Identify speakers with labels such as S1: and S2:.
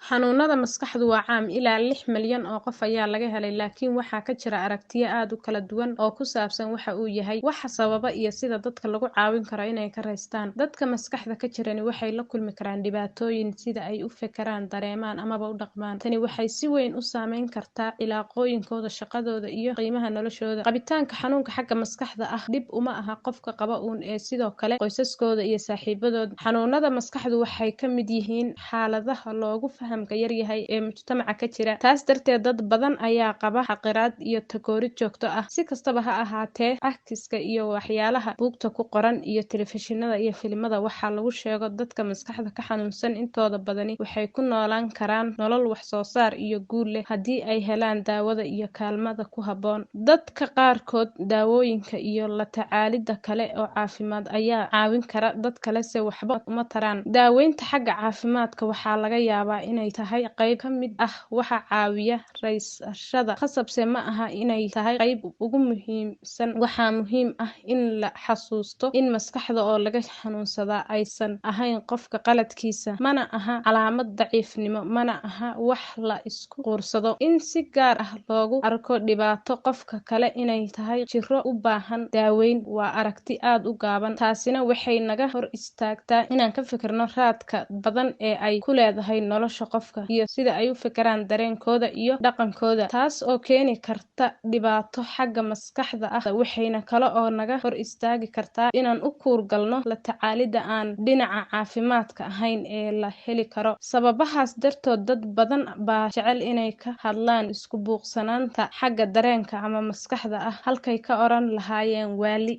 S1: Xanuunada maskaxdu waa caam, ilaa 6 milyan oo qof ayaa laga helay, laakiin waxaa ka jira aragtiyo aad u kala duwan oo ku saabsan waxa uu yahay, waxa sababa iyo sida dadka lagu caawin karo inay ka raystaan. Dadka maskaxda ka jirani waxay la kulmi karaan dhibaatooyin sida ay u fekeraan, dareemaan amaba u dhaqmaan. Tani waxay si weyn u saameyn kartaa cilaaqooyinkooda, shaqadooda iyo qiimaha noloshooda. Qabitaanka xanuunka xagga maskaxda ah dhib uma aha qofka qaba uun ee sidoo kale qoysaskooda iyo saaxiibadood. Xanuunada maskaxdu waxay ka mid yihiin xaaladaha loogu fahamka yaryahay ee mujtamaca ka jira. Taas darteed, dad badan ayaa qaba xaqiraad iyo takoorid joogto ah. Si kastaba ha ahaatee, cakiska iyo waxyaalaha buugta ku qoran iyo telefishinada iyo filimada waxaa lagu sheego, dadka maskaxda ka xanuunsan intooda badani waxay ku noolaan karaan nolol wax soo saar iyo guul leh haddii ay helaan daawada iyo kaalmada ku habboon. Dadka qaarkood daawooyinka iyo la tacaalida kale oo caafimaad ayaa caawin kara, dad kalese waxba uma taraan. Daaweynta xagga caafimaadka waxaa laga yaabaa inay tahay qayb ka mid ah waxa caawiya raysashada, khasabse ma aha inay tahay qayb ugu muhiimsan. Waxaa muhiim ah in la xasuusto in maskaxda oo laga xanuunsadaa aysan ahayn qofka qaladkiisa, mana aha calaamad daciifnimo, mana aha wax la isku quursado. In si gaar ah loogu arko dhibaato qofka kale inay tahay jiro u baahan daaweyn waa aragti aad u gaaban. Taasina waxay naga hor istaagtaa inaan ka fikirno raadka badan ee ay ku leedahay nolosha qofka iyo sida ay u fekeraan, dareenkooda iyo dhaqankooda, taas oo keeni karta dhibaato xagga maskaxda ah. Waxayna kale oo naga hor istaagi kartaa inaan u kuurgalno la tacaalida aan dhinaca caafimaadka ahayn ee la heli karo. Sababahaas dartood, dad badan baa jecel inay ka hadlaan isku buuqsanaanta xagga dareenka ama maskaxda ah halkay ka oran lahaayeen waali.